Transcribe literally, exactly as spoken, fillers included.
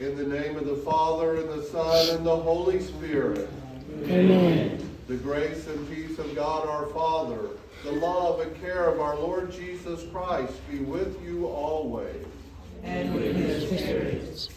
In the name of the Father, and the Son, and the Holy Spirit. Amen. The grace and peace of God our Father, the love and care of our Lord Jesus Christ be with you always. And with your spirit.